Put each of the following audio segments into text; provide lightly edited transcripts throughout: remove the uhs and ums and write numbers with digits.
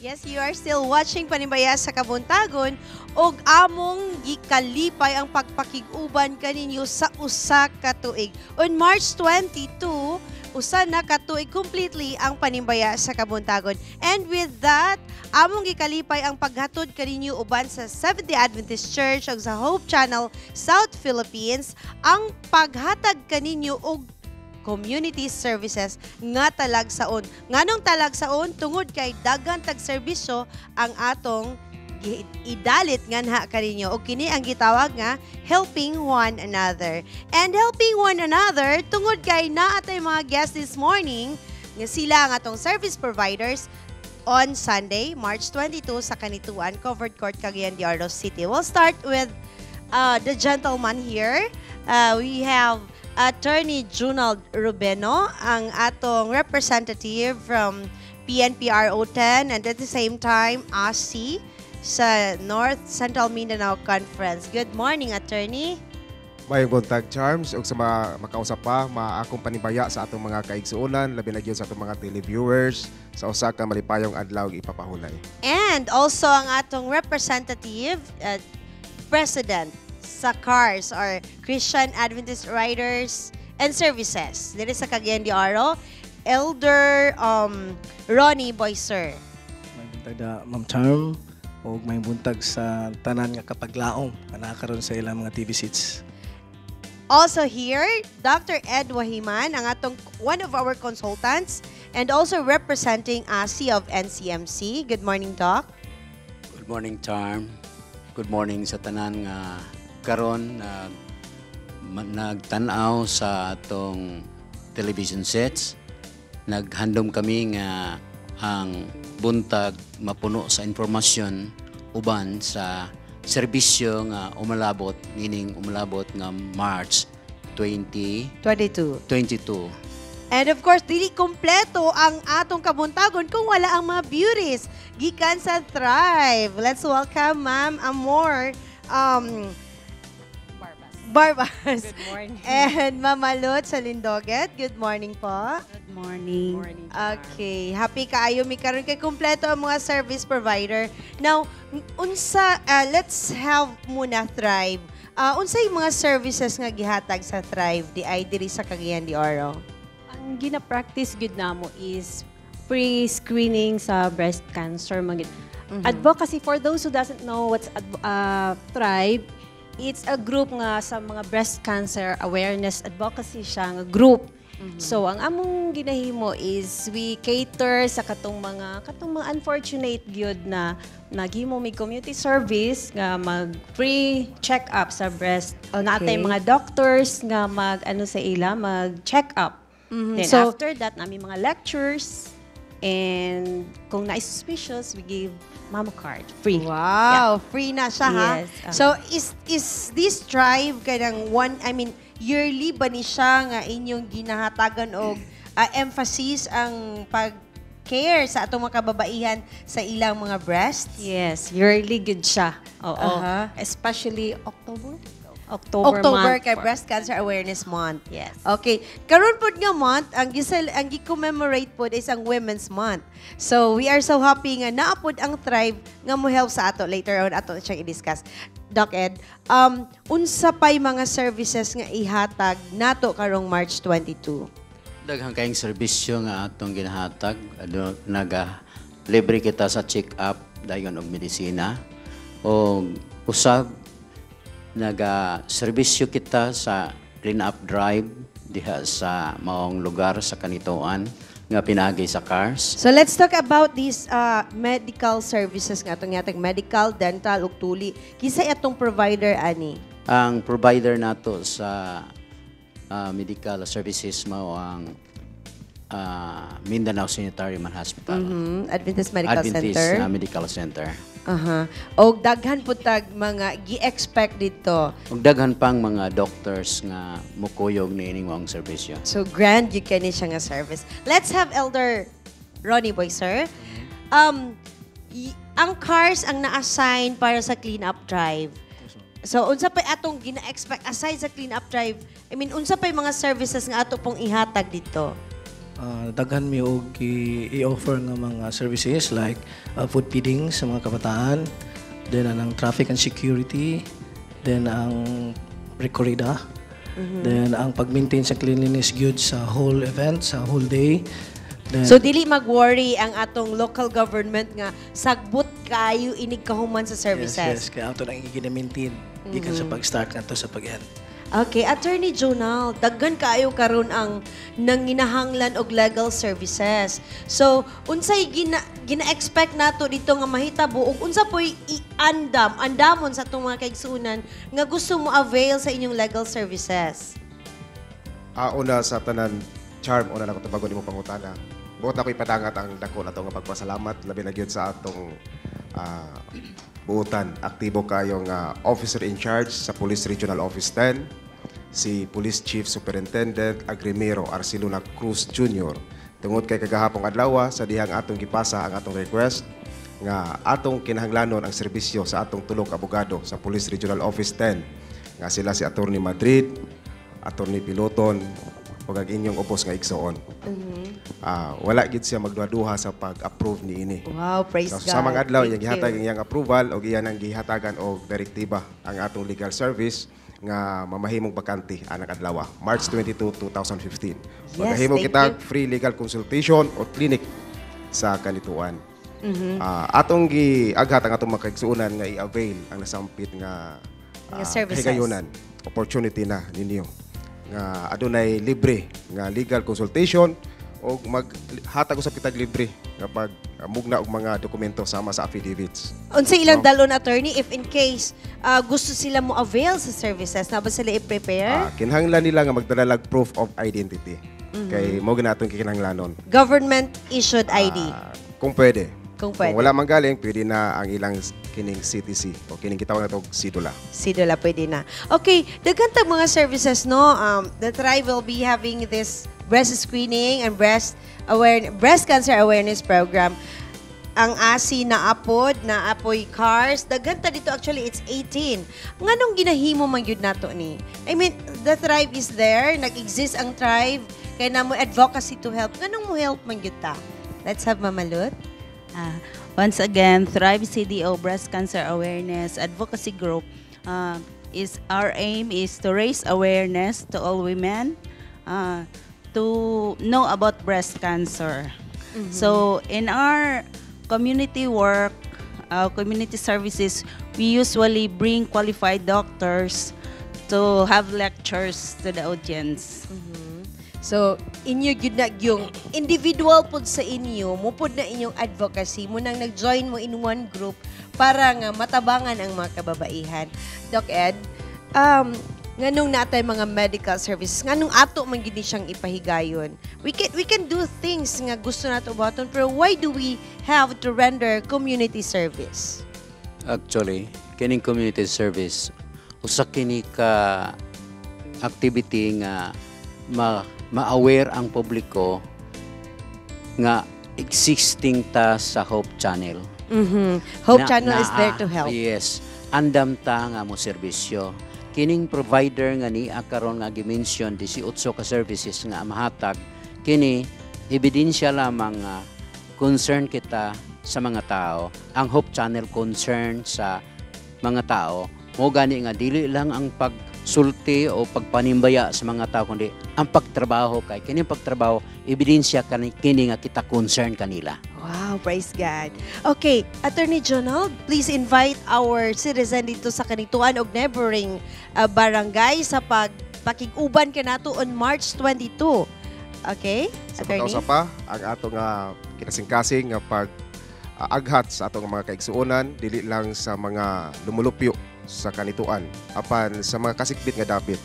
Yes, you are still watching Panimbaya sa Kabuntagon ug among gikalipay ang pagpakig-uban kaninyo sa usa ka tuig. On March 22, usa na ka tuig completely ang Panimbaya sa Kabuntagon. And with that, among gikalipay ang paghatod kaninyo uban sa Seventh-day Adventist Church ug sa Hope Channel South Philippines ang paghatag kaninyo og community services nga talagsaon. Nganong talagsaon? Tungod kay daghan tag serbisyo ang atong idalit nganha kaninyo o kini ang gitawag nga helping one another. And helping one another tungod kay naa tay mga guests this morning nga sila ang atong service providers on Sunday, March 22 sa Canitoan Covered Court, Cagayan de Oro City. We'll start with the gentleman here. We have Attorney Junald Rubeno, ang atong representative from PNPRO 10 and at the same time, ASI sa North Central Mindanao Conference. Good morning, Attorney. Maayong buntag, Charms, ug sa mga makausap pa, maakong panimbaya sa atong mga kaigsuonan, labi na gyud sa atong mga televiewers sa usa ka malipayong adlaw ipapahulay. And also ang atong representative, President sa CARS or Christian Adventist Riders and Services diri sa Cagayan de Oro, Elder Ronnie Boyser. Maayong buntag da, Ma'am Charm, ug maayong buntag sa tanan nga kapaglaom nga naa karon sa ilang mga TV sets. Also here, Dr. Ed Wahiman, ang atong one of our consultants and also representing ASI of NCMC. Good morning, Doc. Good morning, Charm. Good morning sa tanan nga karon nagtan-aw sa atong television sets. Naghandom kami nga ang buntag mapuno sa impormasyon uban sa serbisyo nga umalabot nining umalabot nga March 2022. 22. And of course, dili kompleto ang atong kabuntagon kung wala ang mga beauties gikan sa Thrive. Let's welcome Ma'am Amor Barbas. Barbas. Good morning. And Ma'am Malot sa Lindoget. Good morning po. Good morning. Morning. Okay, happy kaayo mi karon kay kompleto ang mga service provider. Now, unsa let's have muna Thrive. Unsay mga services nga gihatag sa Thrive di ay diri sa Cagayan de Oro? Ang gina-practice gud namo is pre-screening sa breast cancer. Advocacy, for those who doesn't know what's Thrive, it's a group nga sa mga breast cancer awareness advocacy siya nga group. So ang among ginahimo is we cater sa katong mga unfortunate gyud na naghimo may community service nga mag free check up sa breast. Okay. Naa tay mga doctors nga mag ano sa ila, mag check up. Then after that, naa mi mga lectures and kung na suspicious, we give mammo card free. Wow, free na siya ha. Yes. So is this Thrive kanang one, I mean, yearly ba ni siya nga inyong ginahatagan og emphasis ang pag care sa atong mga kababaihan sa ilang mga breasts? Yes, yearly gud siya. Oo. Especially October. October, October month kay Breast Cancer Awareness Month. Yes. Okay. Karon pod nga month, ang gi-commemorate pod is ang Women's Month. So we are so happy nga naa pod ang Thrive nga mo help sa ato. Later on ato siyang i-discuss. Doc Ed, unsa pay mga services nga ihatag nato karong March 22? Daghang kayong serbisyo nga atong ginahatag. Ano, naga libre kita sa check-up dayon og medisina. O usab naga serbisyo kita sa clean up drive diha sa maong lugar sa Canitoan nga pinaagi sa CARS. So let's talk about these medical services nga atong gihatag, medical, dental ug tuli. Kinsay atong provider ani? Ang provider nato sa medical services mao ang Mindanao Sanitarium and Hospital. Adventist Medical Adventist Center. Medical Center. Og daghan pud tag mga gi-expect dito. Ug daghan pang mga doctors nga mukuyog niining maong serbisyo. So grand gyud kani siya nga service. Let's have Elder Ronnie Boy, sir. Ang CARS ang na-assign para sa clean-up drive. So unsa pa atong gina-expect aside sa clean-up drive? I mean, unsa pa mga services nga ato pong ihatag dito? Daghan mi og i-offer nga mga services like food feeding sa mga kabataan, then ang traffic and security, then ang rekorida, then ang pag-maintain sa cleanliness gyud sa whole event, sa whole day. Then, So dili mag-worry ang atong local government nga sagbot kayo inig kahuman sa services. Yes, kaya ato nang gina-maintain gikan sa pag-start ngadto sa pag-end. Okay, Attorney Jonald, daghan kaayo karon ang nanginahanglan og legal services. So, unsay gina-expect nato dito nga mahitabo ug unsa poy i-andam, andamon sa atong mga kaigsuonan nga gusto mo avail sa inyong legal services? Una sa tanan, Charm, una na ko tubagon nimo pangutana. Buot nako ipadangat ang dako nato nga pagpasalamat labi na gyud sa atong buutan aktibo kayong officer in charge sa Police Regional Office 10, si Police Chief Superintendent Agrimero Arceluna Cruz Jr. Tungod kay kagahapong adlaw sa dihang atong gipasa ang atong request nga atong kinahanglanon ang serbisyo sa atong tulo ka abogado sa Police Regional Office 10 nga sila si Attorney Madrid, Attorney Piloton ug ang inyong ubos nga igsoon. Wala gid siya magduha-duha sa pag-approve niini. Wow, praise So, God. sa samang adlaw, Thank iyang gihatag you. ang iyang approval o iyan ang gihatagan og direktiba ang atong legal service nga mamahimong bakante anang adlaw, March 22, 2015. Yes, Magahimo thank kita you. free legal consultation o clinic sa Canitoan. Atong giaghat ang atong mga kaigsuonan nga i-avail ang nasampit nga Nga services. kahigayunan, opportunity na ninyo nga adunay libre nga legal consultation o maghatag usab kitag libre nga pag mugna og mga dokumento sama sa affidavits. Unsa ilang dalon, attorney, if in case gusto sila mo avail sa services, na ba sila i-prepare? Kinahanglan nila nga magdala lag proof of identity. Kay mo ginatong kinahanglanon. Government issued ID. Kung pwede. Kung pwede. Kung wala man galing, pwede na ang ilang kining CTC o kining gitawag nato og sidula. Sidula pwede na. Okay, daghan tag mga services, no. The Thrive will be having this breast screening and breast cancer awareness program. Ang ASI na apod, na apoy cars, daghan ta dito, actually it's 18. Nganong ginahimo man gyud nato ni? I mean, the Thrive is there, nag-exist ang Thrive, kay namo advocacy to help. Nganong mo help man gyud ta? Let's have Mama Lut. Once again, Thrive CDO Breast Cancer Awareness Advocacy Group is our aim is to raise awareness to all women to know about breast cancer. So in our community work, community services, we usually bring qualified doctors to have lectures to the audience. So, inyo gyud na yung individual pud sa inyo, mo pud na inyong advocacy, mo nang nag-join mo in one group para nga matabangan ang mga kababaihan. Doc Ed, nganong natay mga medical services, nganong ato man gid ni siyang ipahigayon? We can do things nga gusto nato buhaton, pero why do we have to render community service? Actually, kining community service, usa kini ka activity nga ma-aware ang publiko nga existing ta sa Hope Channel. Hope Channel is there to help. Yes. Andam ta nga mo serbisyo. Kining provider nga ni karon nga gi-mention 18 ka services nga mahatag kini, ebidensya lamang nga concern kita sa mga tao. Ang Hope Channel concern sa mga tao. Mo gani nga dili lang ang pagsulti o pagpanimbaya sa mga tao kundi ang pagtrabaho, kay kini pagtrabaho ebidensya kani kini nga kita concern kanila. Wow, praise God. Okay, Attorney Jonald, please invite our citizen dito sa Canitoan og neighboring barangay sa pagpakig-uban kanato on March 22. Okay, Sa Attorney? pagkausa pa, ang atong kinasingkasing nga pag aghat sa atong mga kaigsuonan dili lang sa mga lumulupyo sa Canitoan apan sa mga kasikbit nga dapit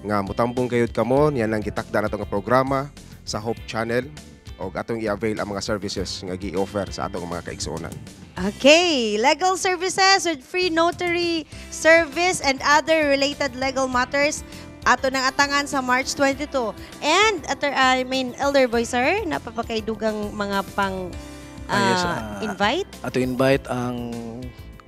nga mutambong gayud kamo niyan ang gitakda nato nga programa sa Hope Channel og atong i-avail ang mga services nga gi-offer sa atong mga kaigsuonan. Okay, legal services with free notary service and other related legal matters ato nang atangan sa March 22. And, I mean, Elder Boy Sir, napapakaidugang mga pang Yes, invite? Ato invite ang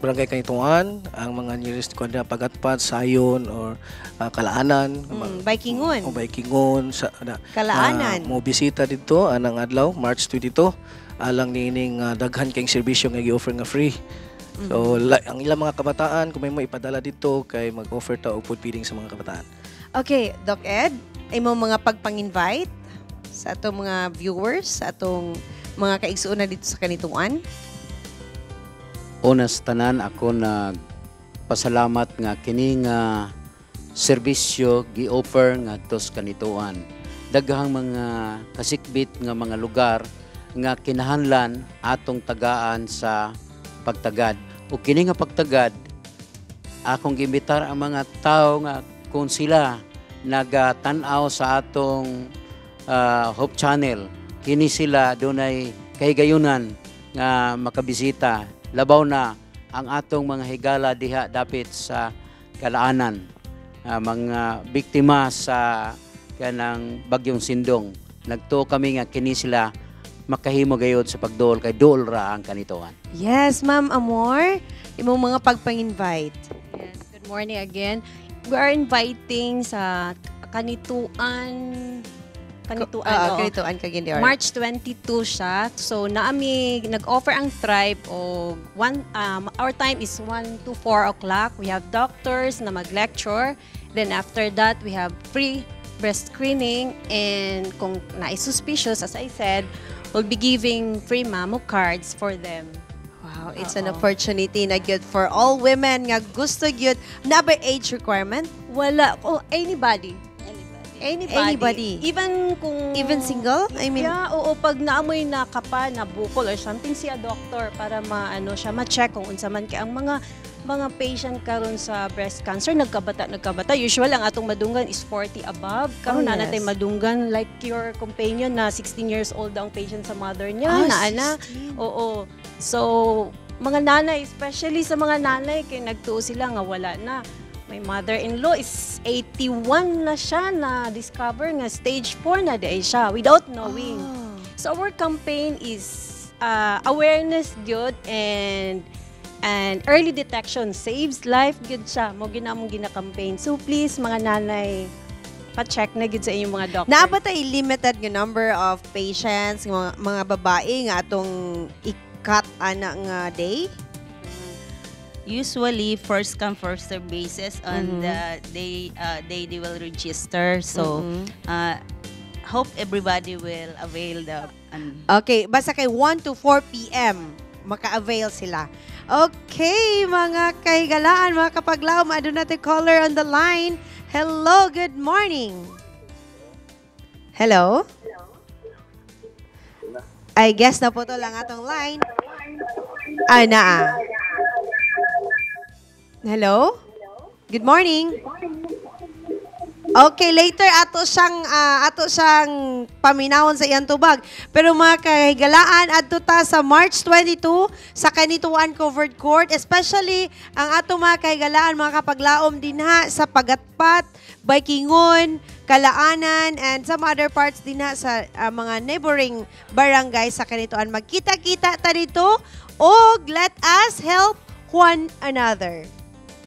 Barangay Canitoan, ang mga nearest ko na Pagatpat, Sayon or Kalaanan, Baikingon. O Baikingon sa na, Kalaanan. Mo bisita dito anang adlaw March 22 alang niining daghan kayong serbisyo nga gi-offer nga free. So ang ilang mga kabataan kung may mo ipadala dito kay mag-offer ta og food feeding sa mga kabataan. Okay, Doc Ed, imong mga pagpang-invite sa atong mga viewers, sa atong mga kaigsuonan dito sa Canitoan. Una sa tanan, ako nagpasalamat nga kini nga serbisyo gi-offer ngadto sa Canitoan. Daghang mga kasikbit nga mga lugar nga kinahanglan atong tagaan sa pagtagad. O kini nga pagtagad, akong giimbitar ang mga tao nga kung sila nagatan-aw sa atong Hope Channel, kini sila dunay kahigayunan nga makabisita, labaw na ang atong mga higala diha dapit sa Kalaanan, mga biktima sa kanang bagyong Sindong. Nagtuo kami nga kini sila makahimo gayod sa pagduol kay duol ra ang Canitoan. Yes, Ma'am Amor, imong mga pagpang-invite. Yes, good morning again. We are inviting sa Canitoan Canitoan, oo. Canitoan, Cagayan de Oro. March 22 siya. So naami nag-offer ang Thrive og one our time is 1 to 4 o'clock. We have doctors na mag-lecture. Then after that, we have free breast screening and kung naay suspicious, as I said, we'll be giving free mammo cards for them. Wow, it's an Oo. Opportunity na gyud for all women nga gusto gyud. Naa ba age requirement? Wala, oh, anybody. Anybody. Anybody. Even kung Even single? I mean, Yeah, oo, pag naamoy na kapa, na bukol or something, siya doctor para maano siya, ma-check kung unsa man kay ang mga patient karon sa breast cancer nagkabata nagkabata. Usual ang atong madunggan is 40 above. Karon na natay madunggan like your companion na 16 years old ang patient sa mother niya na ana. 16. Oo. So, mga nanay, especially sa mga nanay, kay nagtuo sila nga wala na. My mother-in-law is 81 na siya na discover nga stage 4 na diay siya without knowing. So our campaign is awareness gyud and early detection saves life gyud siya. Mao gyud among gina-campaign. So please, mga nanay, pa-check na gyud sa inyong mga doctor. Naa ba tay limited nga number of patients, mga babae nga atong i-cut ana nga day? Usually first come, first serve basis on the day they will register. So hope everybody will avail the Okay, basta kay 1 to 4 p.m. maka-avail sila. Okay, mga kahigalaan, mga kapaglaom, aduna natin caller on the line. Hello, good morning. Hello? I guess naputol lang atong line. Ay, naa. Hello? Good morning. Okay, later ato siyang paminawon sa iyang tubag. Pero mga kahigalaan, adto ta sa March 22 sa Canitoan Covered Court, especially ang ato mga kahigalaan, mga kapaglaom dinha sa Pagatpat, Baikingon, Kalaanan, and some other parts dinha sa mga neighboring barangay sa Canitoan. Magkita-kita ta dito og let us help one another.